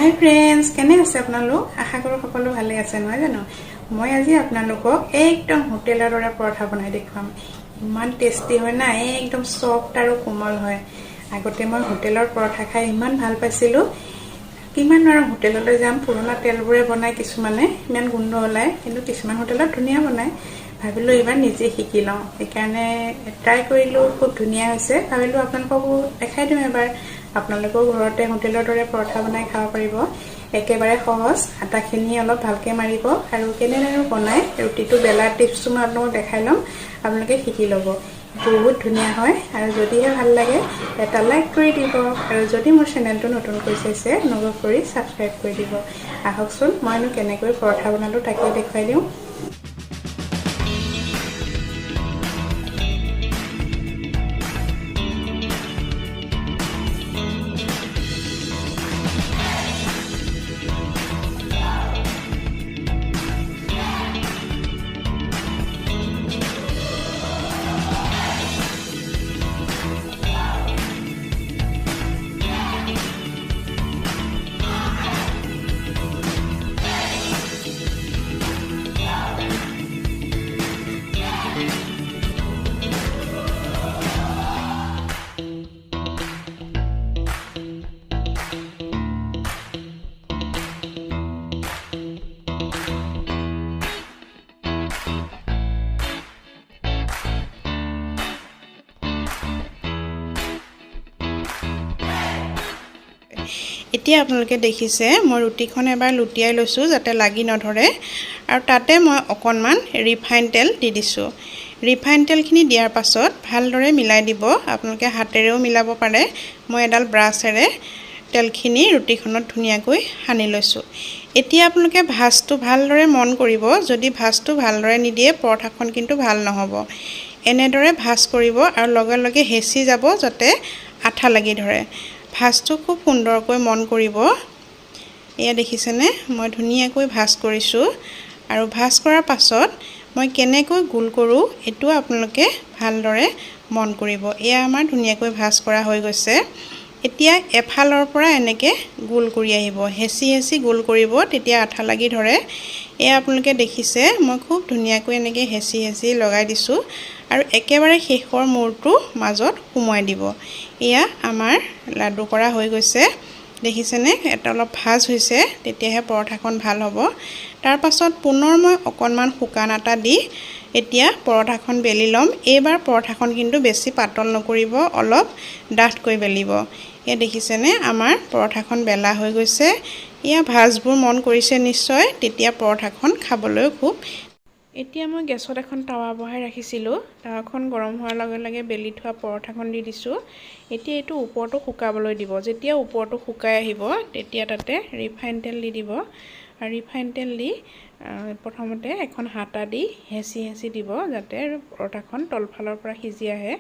হাই friends, কেনে আছে আপোনালোক? আশা কৰোঁ সকলো ভালে আছে, নহয় জানো? মই আজি আপোনালোকক একদম হোটেলৰ দৰে পৰঠা বনাই দেখুৱাম। ইমান টেষ্টি হয় না, একদম চফ্ট আৰু কোমল হয়। আগতে মই হোটেলৰ পৰঠা খাই ইমান ভাল পাইছিলোঁ। কিমান আৰু হোটেললৈ যাম, পুৰণা তেলবোৰে বনায় কিছুমানে, ইমান গোন্ধ ওলায়। কিন্তু কিছুমান হোটেলত ধুনীয়া বনায়। ভাবিলোঁ এইবাৰ নিজে শিকি লওঁ, সেইকাৰণে ট্ৰাই কৰিলোঁ। খুব ধুনীয়া হৈছে। ভাবিলোঁ আপোনালোককো দেখাই দিওঁ এবাৰ। আপোনালোকেও ঘৰতে হোটেলৰ দৰে পৰঠা বনাই খাব পাৰিব। একেবাৰে সহজ। আটাখিনি অলপ ভালকৈ মাৰিব আৰু কেনেদৰে বনায়, ৰুটিটো বেলাৰ টিপছটো মই আপোনালোকক দেখাই ল'ম, আপোনালোকে শিকি ল'ব। বহুত ধুনীয়া হয়। আৰু যদিহে ভাল লাগে, এটা লাইক কৰি দিব আৰু যদি মোৰ চেনেলটো নতুনকৈ চাইছে, অনুগ্ৰহ কৰি ছাবস্ক্ৰাইব কৰি দিব। আহকচোন, মইনো কেনেকৈ পৰঠা বনালোঁ তাকেই দেখুৱাই দিওঁ। এতিয়া আপোনালোকে দেখিছে, মই ৰুটিখন এবাৰ লুটিয়াই লৈছোঁ যাতে লাগি নধৰে আৰু তাতে মই অকণমান ৰিফাইন তেল দি দিছোঁ। ৰিফাইন তেলখিনি দিয়াৰ পাছত ভালদৰে মিলাই দিব। আপোনালোকে হাতেৰেও মিলাব পাৰে। মই এডাল ব্ৰাছেৰে তেলখিনি ৰুটিখনত ধুনীয়াকৈ সানি লৈছোঁ। এতিয়া আপোনালোকে ভাঁজটো ভালদৰে মন কৰিব। যদি ভাঁজটো ভালদৰে নিদিয়ে, পৰঠাখন কিন্তু ভাল নহ'ব। এনেদৰে ভাঁজ কৰিব আৰু লগে লগে হেঁচি যাব যাতে আঠা লাগি ধৰে। ভাঁজটো খুব সুন্দৰকৈ মন কৰিব। এয়া দেখিছেনে, মই ধুনীয়াকৈ ভাঁজ কৰিছোঁ। আৰু ভাঁজ কৰাৰ পাছত মই কেনেকৈ গোল কৰোঁ, এইটো আপোনালোকে ভালদৰে মন কৰিব। এয়া আমাৰ ধুনীয়াকৈ ভাঁজ কৰা হৈ গৈছে। এতিয়া এফালৰ পৰা এনেকৈ গোল কৰি আহিব, হেঁচি হেঁচি গোল কৰিব, তেতিয়া আঠা লাগি ধৰে। এয়া আপোনালোকে দেখিছে, মই খুব ধুনীয়াকৈ এনেকৈ হেঁচি হেঁচি লগাই দিছোঁ আৰু একেবাৰে শেষৰ মূৰটো মাজত সুমুৱাই দিব। এয়া আমাৰ লাডু কৰা হৈ গৈছে। দেখিছেনে, এটা অলপ ভাজ হৈছে, তেতিয়াহে পৰঠাখন ভাল হ'ব। তাৰপাছত পুনৰ মই অকণমান শুকান আটা দি এতিয়া পৰঠাখন বেলি ল'ম। এইবাৰ পৰঠাখন কিন্তু বেছি পাতল নকৰিব, অলপ ডাঠকৈ বেলিব। এয়া দেখিছেনে, আমাৰ পৰঠাখন বেলা হৈ গৈছে। এয়া ভাজবোৰ মন কৰিছে নিশ্চয়, তেতিয়া পৰঠাখন খাবলৈও খুব। এতিয়া মই গেছত এখন টাৱা বহাই ৰাখিছিলোঁ। টাৱাখন গৰম হোৱাৰ লগে লগে বেলি থোৱা পৰঠাখন দি দিছোঁ। এতিয়া এইটো ওপৰটো শুকাবলৈ দিব। যেতিয়া ওপৰটো শুকাই আহিব, তেতিয়া তাতে ৰিফাইন তেল দি দিব। আৰু ৰিফাইন তেল দি প্ৰথমতে এখন হাতা দি হেঁচি হেঁচি দিব, যাতে পৰঠাখন তলফালৰ পৰা সিজি আহে।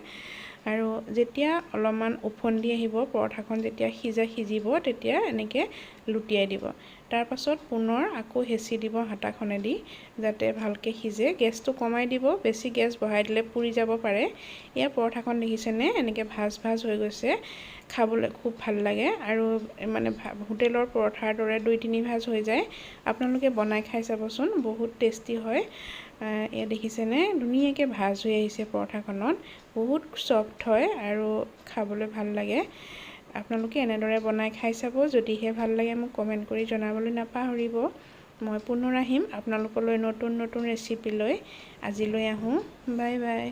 আৰু যেতিয়া অলপমান ওফন্দি আহিব, পৰঠাখন যেতিয়া সিজিব, তেতিয়া এনেকৈ লুটিয়াই দিব। তাৰপাছত পুনৰ আকৌ হেঁচি দিব হাতাখনেদি, যাতে ভালকৈ সিজে। গেছটো কমাই দিব, বেছি গেছ বঢ়াই দিলে পুৰি যাব পাৰে। এয়া পৰঠাখন দেখিছেনে, এনেকৈ ভাজ ভাজ হৈ গৈছে। খাবলৈ খুব ভাল লাগে আৰু মানে হোটেলৰ পৰঠাৰ দৰে 2-3 ভাজ হৈ যায়। আপোনালোকে বনাই খাই চাবচোন, বহুত টেষ্টি হয়। এয়া দেখিছেনে, ধুনীয়াকৈ ভাজ হৈ আহিছে পৰঠাখনত। বহুত চফ্ট হয় আৰু খাবলৈ ভাল লাগে। আপোনালোকে এনেদৰে বনাই খাই চাব। যদিহে ভাল লাগে, মোক কমেণ্ট কৰি জনাবলৈ নাপাহৰিব। মই পুনৰ আহিম আপোনালোকলৈ নতুন নতুন ৰেচিপি লৈ। আজিলৈ আহোঁ, বাই বাই।